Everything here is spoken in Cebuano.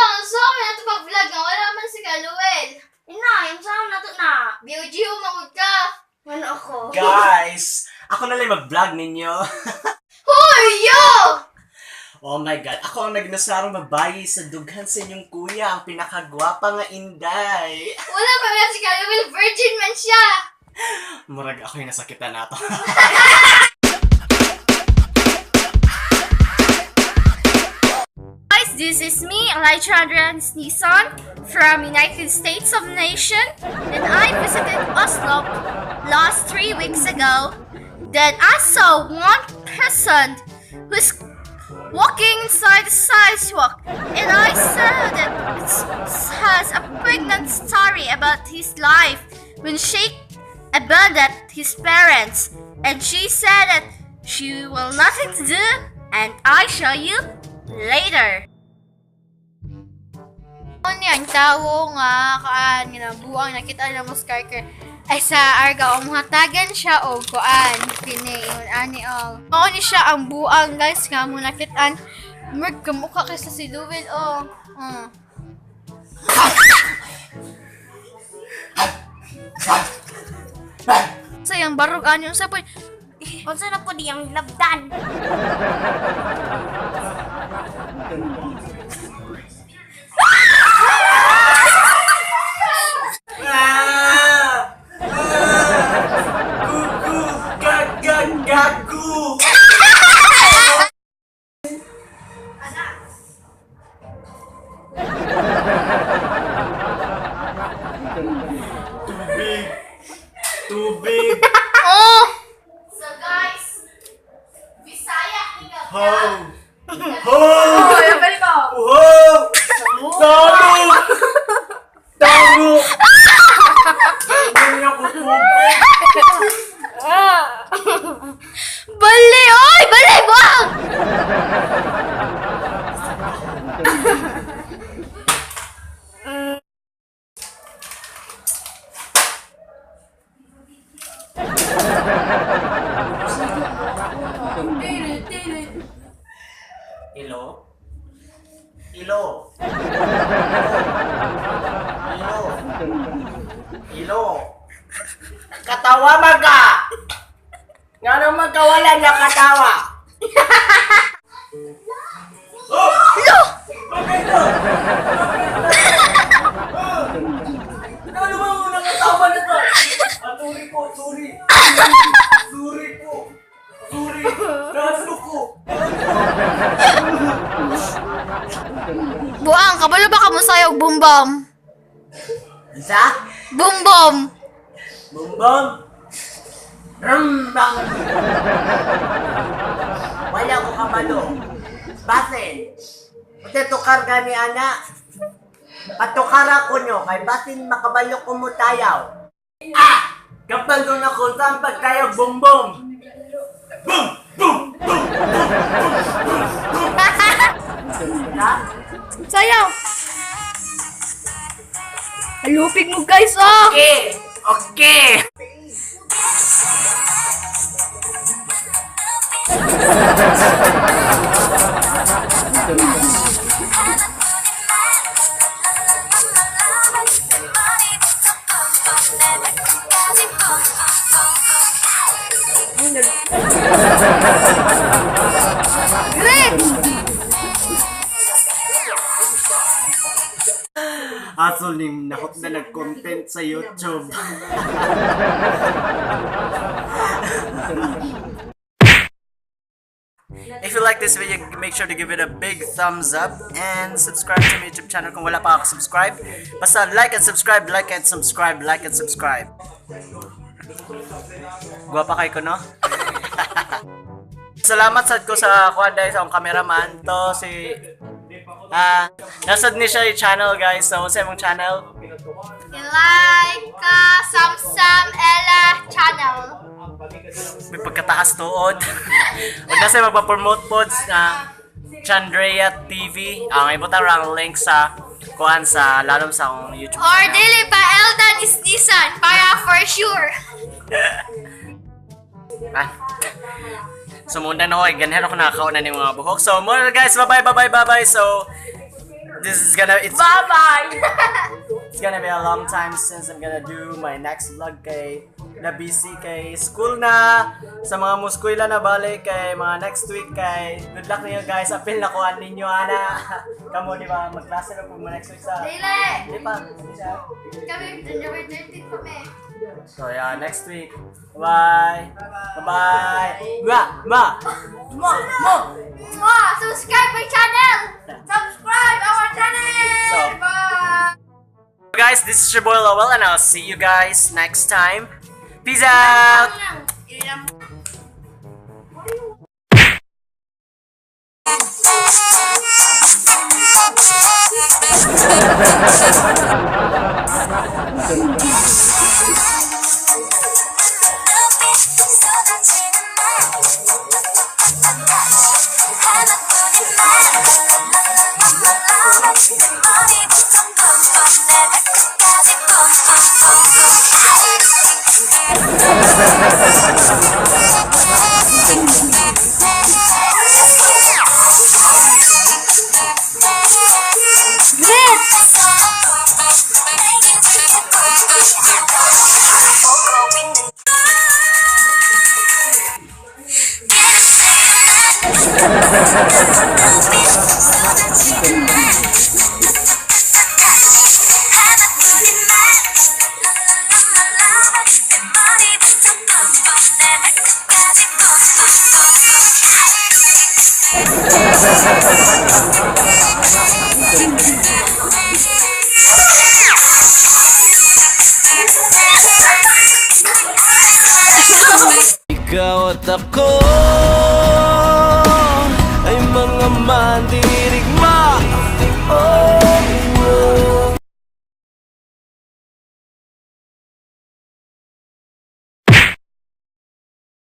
Hala, ang sa amin ato pag-vlog nga wala man si Kaluel. Ina, yung saan na to na? BOG umangod ka. Ano ako? Guys, ako na lang mag-vlog ninyo. Hoy, yo! Oh my God, ako ang nagnasarang babae sa dughan sa inyong kuya, ang pinakagwapa nga inday. Wala pa man si Kaluel, virgin man siya. Murag ako yung nasakitan nato. Guys, this is me, Elijah Andreas Nissan from United States of Nation, and I visited Oslo last 3 weeks ago. Then I saw one person who's walking inside the sidewalk, and I saw that it has a pregnant story about his life when she abandoned his parents, and she said that she will nothing to do, and I show you later. Ano ang tawo nga kaan nga nabuang nakita na mo skarker ay sa Argao muhatagan siya og kuan kini ingon ani og mao ni siya ang buang, guys, nga mo nakitaan murag kamukha kay sa si Luwin oh. Sa yang barog ani unsa po? Unsa na po diyang labdan? Ah! Ah! Gugu! Gaga! Gagu! Tubig! Tubig! Oh. So guys, Bisaya ni nga. Ho! Ho! Ho! Tago! Tago! Hindi ako tubig! Bali oy, bali buang. Ilo? Ilo? Ilo? Ilo? Katawa maga! Nga nang magkawala niya katawa! Oh! Lo! Bakit ito? Ano ba ang unang katawa na to? Ah, sorry po, sorry. Sorry po. Sorry. Nahadlok ko. Buang kabalo ba ka mo sayo og bumbom? Isa? Bumbom. Bumbong! Rumbang! Wala ko kabalo. Basin! Pati tukar gani ana. Patukara ko nyo, kay basin makabalo ko mo tayaw. Ah! Kapag na ko saan pagtayaw bumbong! Boom! Boom! Boom! Boom! Boom! Boom! Boom! Ha? Sayaw. Alupig mo, guys, oh. Okay! Okay! Asol ni nahot na nag-content sa YouTube. If you like this video, make sure to give it a big thumbs up and subscribe to my YouTube channel kung wala pa subscribe. Basta like and subscribe, like and subscribe, like and subscribe. Guwapa kay ko, no? Salamat sad ko sa kuan dahil sa akong cameraman to si nasad ni siya yung channel, guys. So, sa imong channel? Like Samsam Ella channel. May pagkataas tuod. Huwag na siya magpa-promote po na Chandrea TV. Ang ibutang ra ang link sa kuan sa lalom sa akong YouTube. Or dili pa Eldan is Nissan para for sure. Ah. So muna na ko, ganyan ako nakakauna ng mga buhok. So muna guys, bye bye bye bye bye. So This is gonna it's Bye-bye! It's gonna be a long time since I'm gonna do my next vlog kay na busy kay school na sa mga muskwela na balik kay mga next week kay good luck niyo guys, apil na kuan ninyo ana. Kamo di ba magklase na po mo next week sa Dili! di pa. Kami, January 13 kami. So yeah, next week. Bye bye bye. Ma ma. Mo! Mo! Mwah! Subscribe my channel! Subscribe our channel! So Bye! guys, this is your boy Lowell and I'll see you guys next time. Peace out.